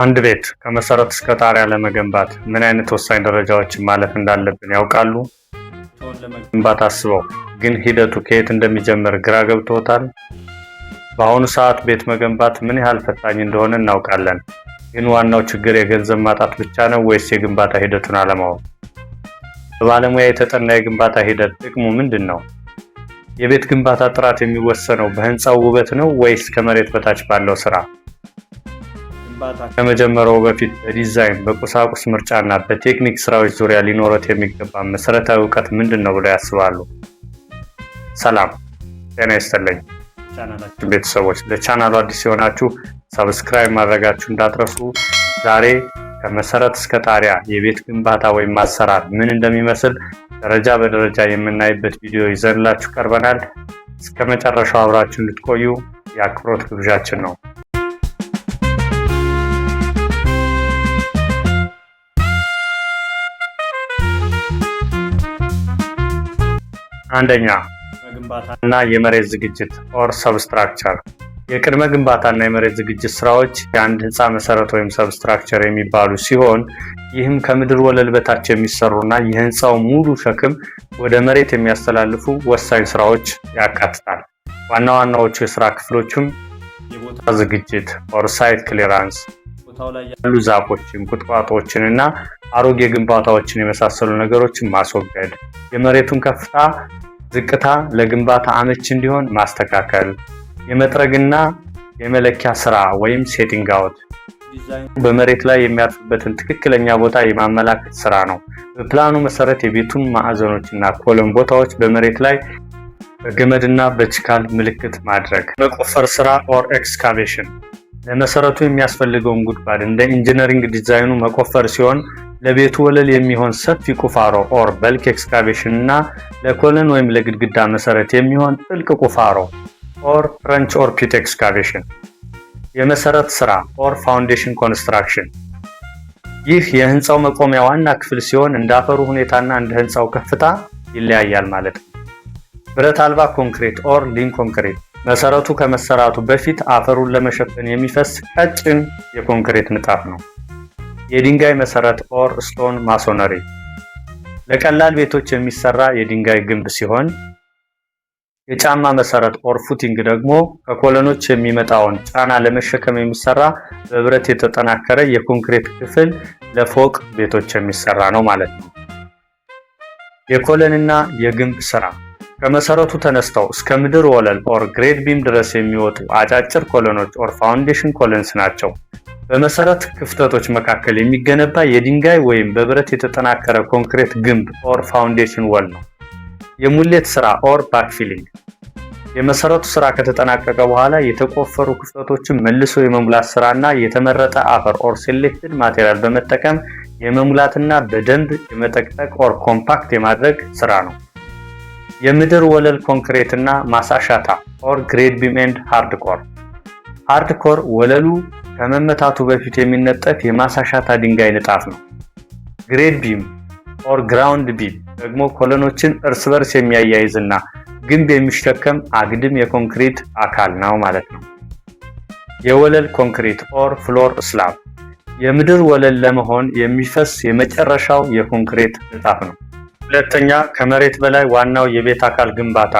አንድ ቤት ከመሰረት እስከ ጣሪያ ለመገንባት ምን አይነት ወሳኝ ደረጃዎችን ማለፍ እንዳለብን ያውቃሉ? ቤትዎን ለመገንባት አስበው ግን ሂደቱ ከየት እንደሚጀምር ግራ ገብቶዎታል? በአሁኑ ሰዓት ቤት መገንባት ምን ያህል ፈታኝ እንደሆነ እናውቃለን። ግን ዋናው ችግር የገንዘብ ማጣት ብቻ ነው ወይስ የግንባታ ሂደቱን አለማወቅ? በባለሙያ የተጠና የግንባታ ሂደት ጥቅሙ ምንድን ነው? የቤት ግንባታ ጥራት የሚወሰነው በህንፃው ውበት ነው ወይስ ከመሬት በታች ባለው ስራ? ግንባታ ከመጀመርዎ በፊት በዲዛይን፣ በቁሳቁስ ምርጫና በቴክኒክ ስራዎች ዙሪያ ሊኖሮት የሚገባ መሰረታዊ እውቀት ምንድን ነው ብለው ያስባሉ? ሰላም ጤና ይስጥልኝ ቻናላችን ቤተሰቦች፣ ለቻናሉ አዲስ የሆናችሁ subscribe ማድረጋችሁ እንዳትረሱ። ዛሬ ከመሰረት እስከ ጣሪያ የቤት ግንባታ ወይም አሰራር ምን እንደሚመስል ደረጃ በደረጃ የምናይበት ቪዲዮ ይዘንላችሁ ቀርበናል። እስከ መጨረሻው አብራችሁ እንድትቆዩ የአክብሮት ግብዣችን ነው። አንደኛ፣ ግንባታና የመሬት ዝግጅት or substructure። የቅድመ ግንባታና የመሬት ዝግጅት ስራዎች የአንድ ህንፃ መሰረት ወይም substructure የሚባሉ ሲሆን፣ ይህም ከምድር ወለል በታች የሚሰሩና የህንፃው ሙሉ ሸክም ወደ መሬት የሚያስተላልፉ ወሳኝ ስራዎች ያካትታል። ዋና ዋናዎቹ የስራ ክፍሎችም የቦታ ዝግጅት or site clearance፣ ቦታው ላይ ያሉ ዛፎችን፣ ቁጥቋጦዎችን እና አሮጌ ግንባታዎችን የመሳሰሉ ነገሮችን ማስወገድ፣ የመሬቱን ከፍታ ዝቅታ ለግንባታ አመች እንዲሆን ማስተካከል፣ የመጥረግና የመለኪያ ስራ ወይም setting out፣ በመሬት ላይ የሚያርፍበትን ትክክለኛ ቦታ የማመላከት ስራ ነው። በፕላኑ መሰረት የቤቱን ማዕዘኖች እና column ቦታዎች በመሬት ላይ በገመድና በችካል ምልክት ማድረግ። መቆፈር ስራ or excavation፣ ለመሰረቱ የሚያስፈልገውን ጉድጓድ እንደ engineering ዲዛይኑ መቆፈር ሲሆን፣ ለቤቱ ወለል የሚሆን ሰፊ ቁፋሮ or bulk excavation እና ለ column ወይም ለግድግዳ መሰረት የሚሆን ጥልቅ ቁፋሮ or trench or pit excavation። የመሰረት ስራ or foundation construction፣ ይህ የህንፃው መቆሚያ ዋና ክፍል ሲሆን እንደ አፈሩ ሁኔታና እንደ ህንፃው ከፍታ ይለያያል ማለት ነው። ብረት አልባ ኮንክሪት or lean concrete፣ መሰረቱ ከመሰራቱ በፊት አፈሩን ለመሸፈን የሚፈስ ቀጭን የኮንክሪት ንጣፍ ነው። የድንጋይ መሰረት or stone masonry፣ ለቀላል ቤቶች የሚሰራ የድንጋይ ግንብ ሲሆን፣ የጫማ መሰረት or footing ደግሞ ከ column ኦች የሚመጣውን ጫና ለመሸከም የሚሰራ በብረት የተጠናከረ የኮንክሪት ክፍል ለፎቅ ቤቶች የሚሰራ ነው ማለት ነው። የ column ና የግንብ ስራ፣ ከመሰረቱ ተነስተው እስከ ምድር ወለል or grade beam ድረስ የሚወጡ አጫጭር column ኦች or foundation columns ናቸው። በመሰረት ክፍተቶች መካከል የሚገነባ የድንጋይ ወይም በብረት የተጠናከረ ኮንክሪት ግንብ or foundation wall ነው። የሙሌት ስራ or backfilling፣ የመሰረቱ ስራ ከተጠናቀቀ በኋላ የተቆፈሩ ክፍተቶችን መልሶ የመሙላት ስራና የተመረጠ አፈር or selected material በመጠቀም የመሙላትና በደንብ የመጠቅጠቅ or compact የማድረግ ስራ ነው። የምድር ወለል ኮንክሪት እና ማሳሻታ or grade beam and hardcore። Hardcore ወለሉ ከመመታቱ በፊት የሚነጠፍ የማሳሻታ ድንጋይ ንጣፍ ነው። Grade beam or ground beam ደግሞ column ኦችን እርስ በርስ የሚያያይዝና ግንብ የሚሸከም አግድም የኮንክሪት አካል ነው ማለት ነው። የወለል ኮንክሪት or floor slab፣ የምድር ወለል ለመሆን የሚፈስ የመጨረሻው የኮንክሪት ንጣፍ ነው። ሁለተኛ፣ ከመሬት በላይ ዋናው የቤት አካል ግንባታ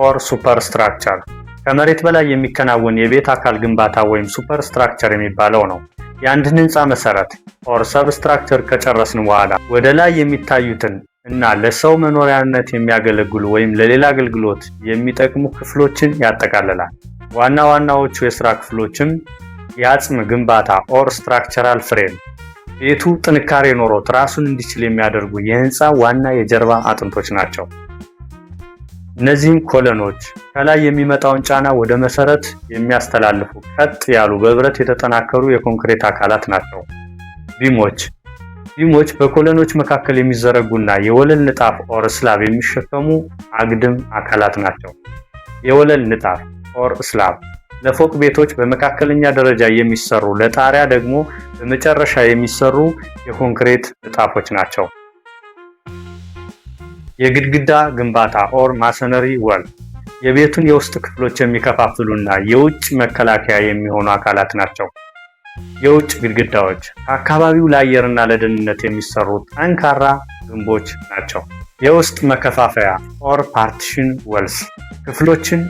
or superstructure። ከመሬት በላይ የሚከናወን የቤት አካል ግንባታ ወይም superstructure የሚባለው ነው። የአንድን ህንፃ መሰረት or substructure ከጨረስን በኋላ ወደ ላይ የሚታዩትን እና ለሰው መኖሪያነት የሚያገለግሉ ወይም ለሌላ አገልግሎት የሚጠቅሙ ክፍሎችን ያጠቃልላል። ዋና ዋናዎቹ የስራ ክፍሎችም የአጽም ግንባታ or structural frame፣ ቤቱ ጥንካሬ ኖሮት ራሱን እንዲችል የሚያደርጉ የህንፃ ዋና የጀርባ አጥንቶች ናቸው። እነዚህም column ኦች፣ ከላይ የሚመጣውን ጫና ወደ መሰረት የሚያስተላልፉ ቀጥ ያሉ በብረት የተጠናከሩ የኮንክሪት አካላት ናቸው። Beam ኦች፣ beam ኦች በ column ኦች መካከል የሚዘረጉና የወለል ንጣፍ or slab የሚሸከሙ አግድም አካላት ናቸው። የወለል ንጣፍ or slab ለፎቅ ቤቶች በመካከለኛ ደረጃ የሚሰሩ፣ ለጣሪያ ደግሞ በመጨረሻ የሚሰሩ የኮንክሪት ንጣፎች ናቸው። የግድግዳ ግንባታ or masonry wall፣ የቤቱን የውስጥ ክፍሎች የሚከፋፍሉና የውጭ መከላከያ የሚሆኑ አካላት ናቸው። የውጭ ግድግዳዎች ከአካባቢው ለአየርና ለደህንነት የሚሰሩ ጠንካራ ግንቦች ናቸው። የውስጥ መከፋፈያ or partition walls ክፍሎችን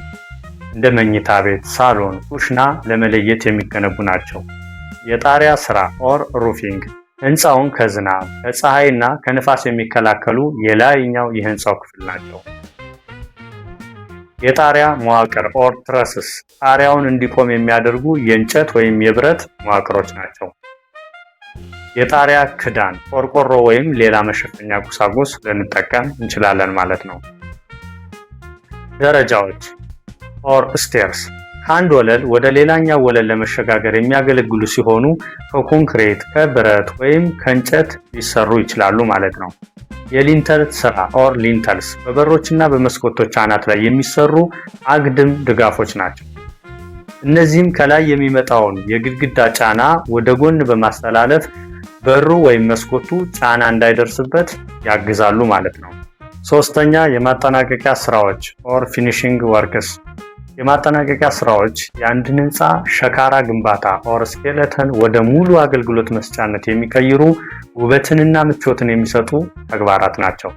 እንደ መኝታ ቤት፣ ሳሎን፣ ኩሽና ለመለየት የሚገነቡ ናቸው። የጣሪያ ስራ or roofing ህንፃውን ከዝናብ፣ ከፀሐይና ከንፋስ የሚከላከሉ የላይኛው የህንፃው ክፍል ናቸው። የጣሪያ መዋቅር or trusses ጣሪያውን እንዲቆም የሚያደርጉ የእንጨት ወይም የብረት መዋቅሮች ናቸው። የጣሪያ ክዳን ቆርቆሮ ወይም ሌላ መሸፈኛ ቁሳቁስ ልንጠቀም እንችላለን ማለት ነው። ደረጃዎች or stairs ከአንድ ወለል ወደ ሌላኛው ወለል ለመሸጋገር የሚያገለግሉ ሲሆኑ ከኮንክሪት፣ ከብረት ወይም ከእንጨት ሊሰሩ ይችላሉ ማለት ነው። የ lintel ስራ or lintels በበሮችና በመስኮቶች አናት ላይ የሚሰሩ አግድም ድጋፎች ናቸው። እነዚህም ከላይ የሚመጣውን የግድግዳ ጫና ወደ ጎን በማስተላለፍ በሩ ወይም መስኮቱ ጫና እንዳይደርስበት ያግዛሉ ማለት ነው። ሶስተኛ፣ የማጠናቀቂያ ስራዎች or finishing works። የማጠናቀቂያ ስራዎች የአንድን ህንፃ ሸካራ ግንባታ or skeleton ወደ ሙሉ አገልግሎት መስጫነት የሚቀይሩ፣ ውበትንና ምቾትን የሚሰጡ ተግባራት ናቸው።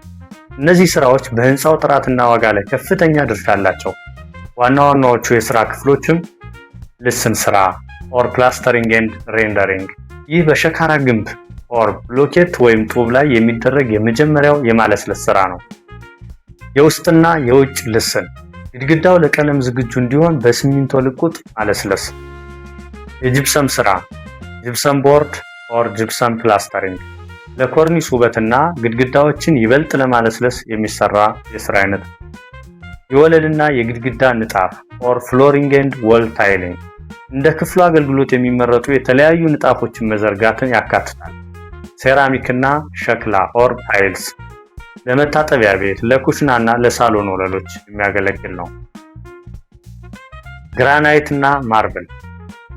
እነዚህ ስራዎች በህንፃው ጥራትና ዋጋ ላይ ከፍተኛ ድርሻ አላቸው። ዋና ዋናዎቹ የስራ ክፍሎችም ልስን ስራ or plastering and rendering። ይህ በሸካራ ግንብ or ብሎኬት ወይም ጡብ ላይ የሚደረግ የመጀመሪያው የማለስለስ ስራ ነው። የውስጥና የውጭ ልስን፣ ግድግዳው ለቀለም ዝግጁ እንዲሆን በሲሚንቶ ልቁጥ ማለስለስ። የጅብሰም ስራ gypsum board or gypsum plastering ለኮርኒስ ውበትና ግድግዳዎችን ይበልጥ ለማለስለስ የሚሰራ የስራ አይነት ነው። የወለልና የግድግዳ ንጣፍ or flooring and wall tiling እንደ ክፍሉ አገልግሎት የሚመረጡ የተለያዩ ንጣፎችን መዘርጋትን ያካትታል። ሴራሚክና ሸክላ or tiles ለመታጠቢያ ቤት፣ ለኩሽናና ለሳሎን ወለሎች የሚያገለግል ነው። ግራናይት እና marble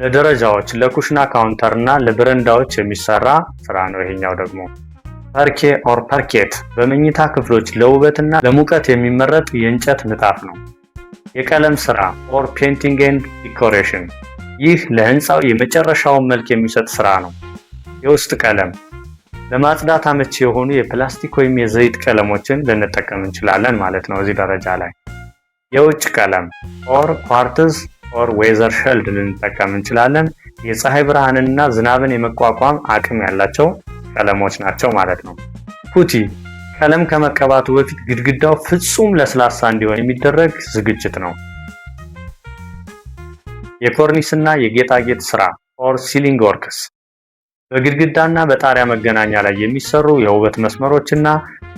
ለደረጃዎች፣ ለኩሽና counter እና ለበረንዳዎች የሚሰራ ስራ ነው። ይሄኛው ደግሞ ፐርኬ or parquet በመኝታ ክፍሎች ለውበትና ለሙቀት የሚመረጥ የእንጨት ንጣፍ ነው። የቀለም ስራ or painting and decoration፣ ይህ ለህንፃው የመጨረሻውን መልክ የሚሰጥ ስራ ነው። የውስጥ ቀለም ለማጽዳት አመቺ የሆኑ የፕላስቲክ ወይም የዘይት ቀለሞችን ልንጠቀም እንችላለን ማለት ነው እዚህ ደረጃ ላይ። የውጭ ቀለም or quartz or weather shield ልንጠቀም እንችላለን። የፀሐይ ብርሃንንና ዝናብን የመቋቋም አቅም ያላቸው ቀለሞች ናቸው ማለት ነው። Putty ቀለም ከመቀባቱ በፊት ግድግዳው ፍጹም ለስላሳ እንዲሆን የሚደረግ ዝግጅት ነው። የኮርኒስና የጌጣጌጥ ስራ or ceiling works በግድግዳና በጣሪያ መገናኛ ላይ የሚሰሩ የውበት መስመሮችና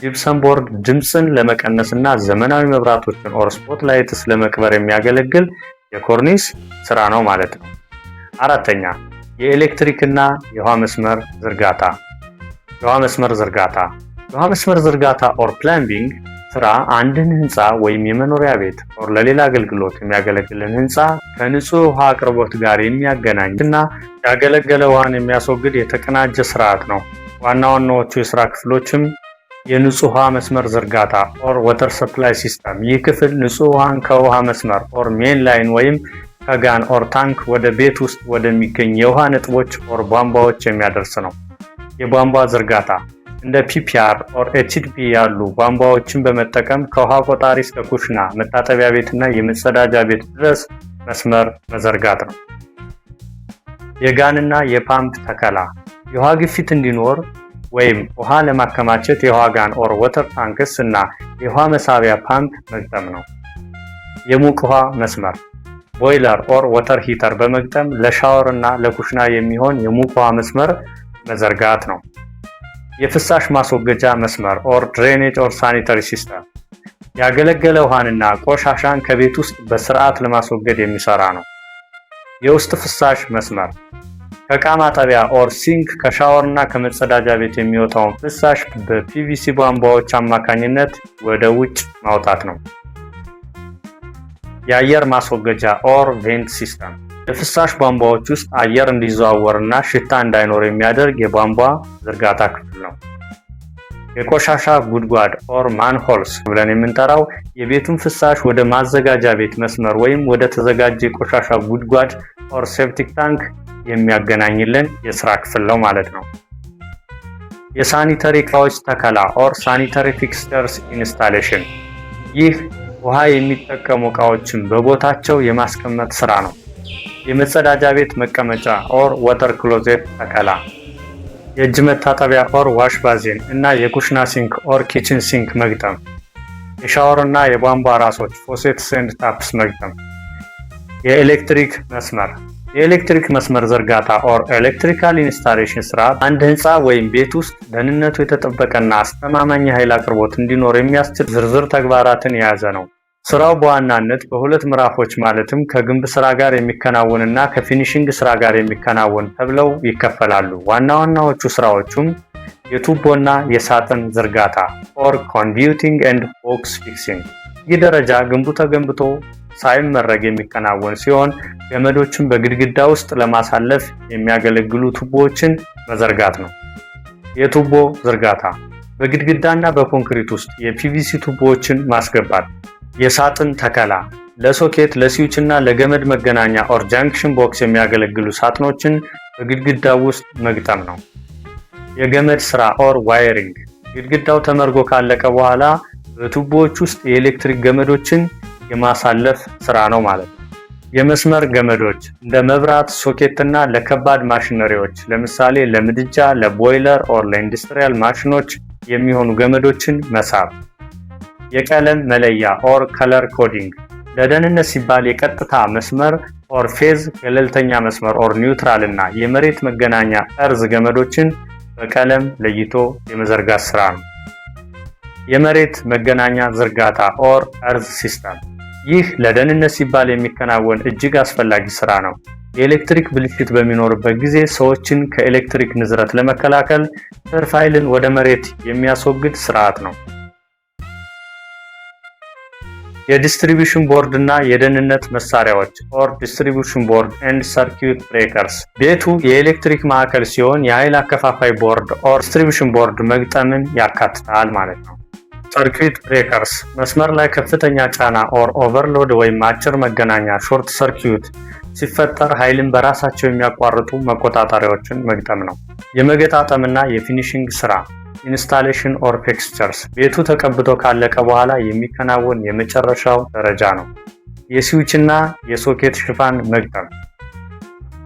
gypsum board ድምፅን ለመቀነስና ዘመናዊ መብራቶችን or spot lights ለመቅበር የሚያገለግል የኮርኒስ ስራ ነው ማለት ነው። አራተኛ፣ የኤሌክትሪክና የውሃ መስመር ዝርጋታ። የውሃ መስመር ዝርጋታ or plumbing ስራ አንድን ህንፃ ወይም የመኖሪያ ቤት or ለሌላ አገልግሎት የሚያገለግልን ህንፃ ከንጹህ ውሃ አቅርቦት ጋር የሚያገናኝ እና ያገለገለ ውሃን የሚያስወግድ የተቀናጀ ስርዓት ነው። ዋና ዋናዎቹ የስራ ክፍሎችም የንጹህ ውሃ መስመር ዝርጋታ or water supply system። ይህ ክፍል ንጹህ ውሃን ከውሃ መስመር or main line ወይም ከጋን or tank ወደ ቤት ውስጥ ወደሚገኝ የውሃ ነጥቦች or ቧንቧዎች የሚያደርስ ነው። የቧንቧ ዝርጋታ እንደ PPR or HDP ያሉ ቧንቧዎችን በመጠቀም ከውሃ ቆጣሪ እስከ ኩሽና፣ መታጠቢያ ቤትና የመጸዳጃ ቤት ድረስ መስመር መዘርጋት ነው። የጋንና የፓምፕ ተከላ የውሃ ግፊት እንዲኖር ወይም ውሃ ለማከማቸት የውሃ ጋን or water tanks እና የውሃ መሳቢያ ፓምፕ መግጠም ነው። የሙቅ ውሃ መስመር boiler or water heater በመግጠም ለሻወር እና ለኩሽና የሚሆን የሙቅ ውሃ መስመር መዘርጋት ነው። የፍሳሽ ማስወገጃ መስመር or drainage or sanitary system ያገለገለ ውሃንና ቆሻሻን ከቤት ውስጥ በስርዓት ለማስወገድ የሚሰራ ነው። የውስጥ ፍሳሽ መስመር ከዕቃ ማጠቢያ or sink፣ ከሻወር እና ከመጸዳጃ ቤት የሚወጣውን ፍሳሽ በ PVC ቧንቧዎች አማካኝነት ወደ ውጭ ማውጣት ነው። የአየር ማስወገጃ or vent system የፍሳሽ ቧንቧዎች ውስጥ አየር እንዲዘዋወርና ሽታ እንዳይኖር የሚያደርግ የቧንቧ ዝርጋታ ክፍል ነው። የቆሻሻ ጉድጓድ or manholes ብለን የምንጠራው የቤቱን ፍሳሽ ወደ ማዘጋጃ ቤት መስመር ወይም ወደ ተዘጋጀ የቆሻሻ ጉድጓድ or septic tank የሚያገናኝልን የስራ ክፍል ነው ማለት ነው። የ sanitary እቃዎች ተከላ or sanitary fixtures installation፣ ይህ ውሃ የሚጠቀሙ እቃዎችን በቦታቸው የማስቀመጥ ስራ ነው። የመጸዳጃ ቤት መቀመጫ or water closet ተከላ፣ የእጅ መታጠቢያ or wash basin እና የኩሽና sink or kitchen sink መግጠም፣ የሻወር እና የቧንቧ ራሶች faucets and taps መግጠም፣ የኤሌክትሪክ መስመር ዝርጋታ or electrical installation ስራ አንድ ህንፃ ወይም ቤት ውስጥ ደህንነቱ የተጠበቀና አስተማማኝ የኃይል አቅርቦት እንዲኖር የሚያስችል ዝርዝር ተግባራትን የያዘ ነው። ስራው በዋናነት በሁለት ምዕራፎች ማለትም ከግንብ ስራ ጋር የሚከናወን እና ከ finishing ስራ ጋር የሚከናወን ተብለው ይከፈላሉ። ዋና ዋናዎቹ ስራዎቹም የቱቦና የሳጥን ዝርጋታ or conduiting and box fixing። ይህ ደረጃ ግንቡ ተገንብቶ ሳይመረግ የሚከናወን ሲሆን ገመዶችን በግድግዳ ውስጥ ለማሳለፍ የሚያገለግሉ ቱቦዎችን መዘርጋት ነው። የቱቦ ዝርጋታ በግድግዳና በኮንክሪት ውስጥ የ PVC ቱቦዎችን ማስገባት። የሳጥን ተከላ ለሶኬት፣ ለ switch እና ለገመድ መገናኛ or junction box የሚያገለግሉ ሳጥኖችን በግድግዳው ውስጥ መግጠም ነው። የገመድ ስራ or wiring ግድግዳው ተመርጎ ካለቀ በኋላ በቱቦዎች ውስጥ የኤሌክትሪክ ገመዶችን የማሳለፍ ስራ ነው ማለት ነው። የመስመር ገመዶች እንደ መብራት፣ ሶኬት እና ለከባድ ማሽነሪዎች ለምሳሌ ለምድጃ፣ ለ boiler or ለ industrial ማሽኖች የሚሆኑ ገመዶችን መሳብ። የቀለም መለያ or color coding ለደህንነት ሲባል የቀጥታ መስመር or phase፣ ገለልተኛ መስመር or neutral እና የመሬት መገናኛ earth ገመዶችን በቀለም ለይቶ የመዘርጋት ስራ ነው። የመሬት መገናኛ ዝርጋታ or earth system፣ ይህ ለደህንነት ሲባል የሚከናወን እጅግ አስፈላጊ ስራ ነው። የኤሌክትሪክ ብልሽት በሚኖርበት ጊዜ ሰዎችን ከኤሌክትሪክ ንዝረት ለመከላከል ትርፍ ኃይልን ወደ መሬት የሚያስወግድ ስርዓት ነው። የ distribution board እና የደህንነት መሳሪያዎች or distribution board and circuit breakers፣ ቤቱ የኤሌክትሪክ ማዕከል ሲሆን የኃይል አከፋፋይ board or distribution board መግጠምን ያካትታል ማለት ነው። Circuit breakers መስመር ላይ ከፍተኛ ጫና or overload ወይም አጭር መገናኛ short circuit ሲፈጠር ኃይልን በራሳቸው የሚያቋርጡ መቆጣጠሪያዎችን መግጠም ነው። የመገጣጠምና የ finishing ስራ installation or fixtures ቤቱ ተቀብቶ ካለቀ በኋላ የሚከናወን የመጨረሻው ደረጃ ነው። የ switch እና የሶኬት ሽፋን መግጠም፣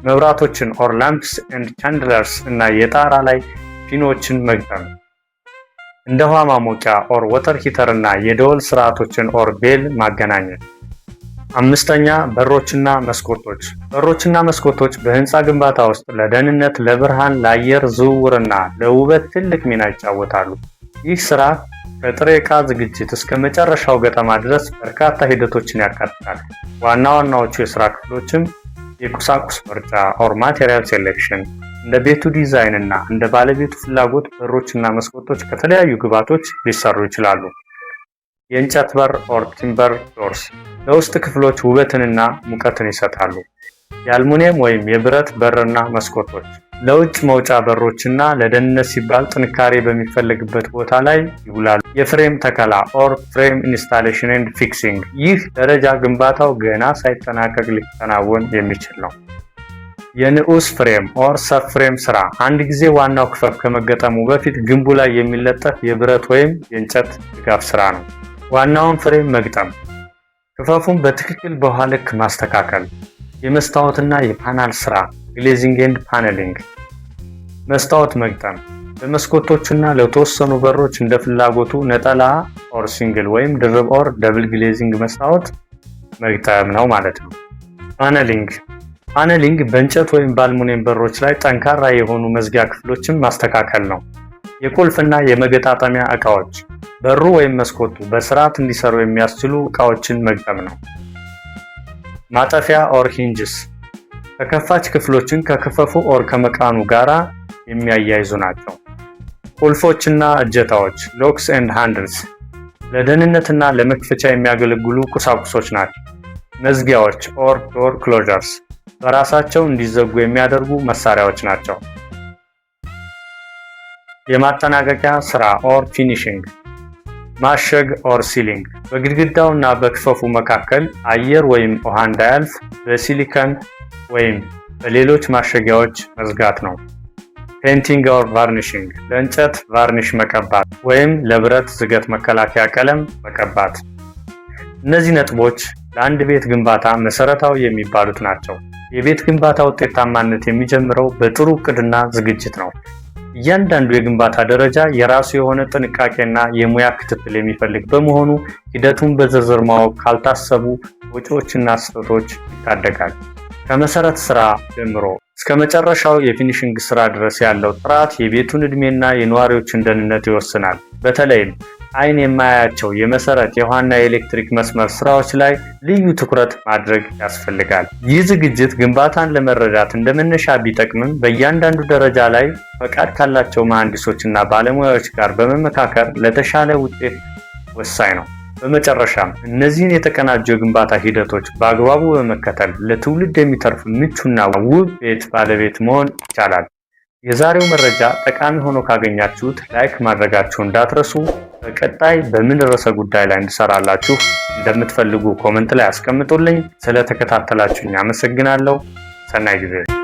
መብራቶችን or lamps and chandeliers እና የጣራ ላይ ፊኖችን መግጠም፣ እንደ ውሃ ማሞቂያ or water heater እና የደወል ስርዓቶችን or bell ማገናኘት። አምስተኛ፣ በሮችና መስኮቶች። በሮችና መስኮቶች በህንፃ ግንባታ ውስጥ ለደህንነት፣ ለብርሃን፣ ለአየር ዝውውርና ለውበት ትልቅ ሚና ይጫወታሉ። ይህ ስራ ከጥሬ ዕቃ ዝግጅት እስከ መጨረሻው ገጠማ ድረስ በርካታ ሂደቶችን ያካትታል። ዋና ዋናዎቹ የስራ ክፍሎችም የቁሳቁስ ምርጫ or material selection፣ እንደ ቤቱ ዲዛይን እና እንደ ባለቤቱ ፍላጎት በሮችና መስኮቶች ከተለያዩ ግብዓቶች ሊሰሩ ይችላሉ። የእንጨት በር or timber doors ለውስጥ ክፍሎች ውበትንና ሙቀትን ይሰጣሉ። የአልሙኒየም ወይም የብረት በርና መስኮቶች ለውጭ መውጫ በሮችና ለደህንነት ሲባል ጥንካሬ በሚፈለግበት ቦታ ላይ ይውላሉ። የ frame ተከላ or frame installation and fixing፣ ይህ ደረጃ ግንባታው ገና ሳይጠናቀቅ ሊከናወን የሚችል ነው። የንዑስ frame or sub frame ስራ አንድ ጊዜ ዋናው ክፈፍ ከመገጠሙ በፊት ግንቡ ላይ የሚለጠፍ የብረት ወይም የእንጨት ድጋፍ ስራ ነው። ዋናውን frame መግጠም፣ ክፈፉን በትክክል በውሃ ልክ ማስተካከል፣ የመስታወትና የፓናል ስራ glazing and paneling፣ መስታወት መግጠም ለመስኮቶችና ለተወሰኑ በሮች እንደ ፍላጎቱ ነጠላ or single ወይም ድርብ or double glazing መስታወት መግጠም ነው ማለት ነው። Paneling። Paneling በእንጨት ወይም በአልሙኒየም በሮች ላይ ጠንካራ የሆኑ መዝጊያ ክፍሎችን ማስተካከል ነው። የቁልፍና የመገጣጠሚያ ዕቃዎች በሩ ወይም መስኮቱ በስርዓት እንዲሰሩ የሚያስችሉ ዕቃዎችን መግጠም ነው። ማጠፊያ or hinges ተከፋች ክፍሎችን ከክፈፉ or ከመቃኑ ጋራ የሚያያይዙ ናቸው። ቁልፎችና እጀታዎች locks and handles ለደህንነትና ለመክፈቻ የሚያገለግሉ ቁሳቁሶች ናቸው። መዝጊያዎች or door closures በራሳቸው እንዲዘጉ የሚያደርጉ መሳሪያዎች ናቸው። የማጠናቀቂያ ስራ or finishing፣ ማሸግ or sealing፣ በግድግዳውና በክፈፉ መካከል አየር ወይም ውሃ እንዳያልፍ በ silicone ወይም በሌሎች ማሸጊያዎች መዝጋት ነው። Painting or varnishing፣ ለእንጨት varnish መቀባት ወይም ለብረት ዝገት መከላከያ ቀለም መቀባት። እነዚህ ነጥቦች ለአንድ ቤት ግንባታ መሰረታዊ የሚባሉት ናቸው። የቤት ግንባታ ውጤታማነት የሚጀምረው በጥሩ እቅድና ዝግጅት ነው። እያንዳንዱ የግንባታ ደረጃ የራሱ የሆነ ጥንቃቄና የሙያ ክትትል የሚፈልግ በመሆኑ ሂደቱን በዝርዝር ማወቅ ካልታሰቡ ወጪዎችና ስህተቶች ይታደጋል። ከመሰረት ስራ ጀምሮ እስከ መጨረሻው የ finishing ስራ ድረስ ያለው ጥራት የቤቱን ዕድሜና የነዋሪዎችን ደህንነት ይወስናል። በተለይም አይን የማያያቸው የመሰረት፣ የውሃና የኤሌክትሪክ መስመር ስራዎች ላይ ልዩ ትኩረት ማድረግ ያስፈልጋል። ይህ ዝግጅት ግንባታን ለመረዳት እንደ መነሻ ቢጠቅምም በእያንዳንዱ ደረጃ ላይ ፈቃድ ካላቸው መሐንዲሶችና ባለሙያዎች ጋር በመመካከር ለተሻለ ውጤት ወሳኝ ነው። በመጨረሻም እነዚህን የተቀናጁ የግንባታ ሂደቶች በአግባቡ በመከተል ለትውልድ የሚተርፍ ምቹና ውብ ቤት ባለቤት መሆን ይቻላል። የዛሬው መረጃ ጠቃሚ ሆኖ ካገኛችሁት like ማድረጋችሁ እንዳትረሱ። በቀጣይ በምን ርዕሰ ጉዳይ ላይ እንድሰራላችሁ እንደምትፈልጉ comment ላይ አስቀምጡልኝ። ስለተከታተላችሁኝ አመሰግናለሁ። ሰናይ ጊዜ።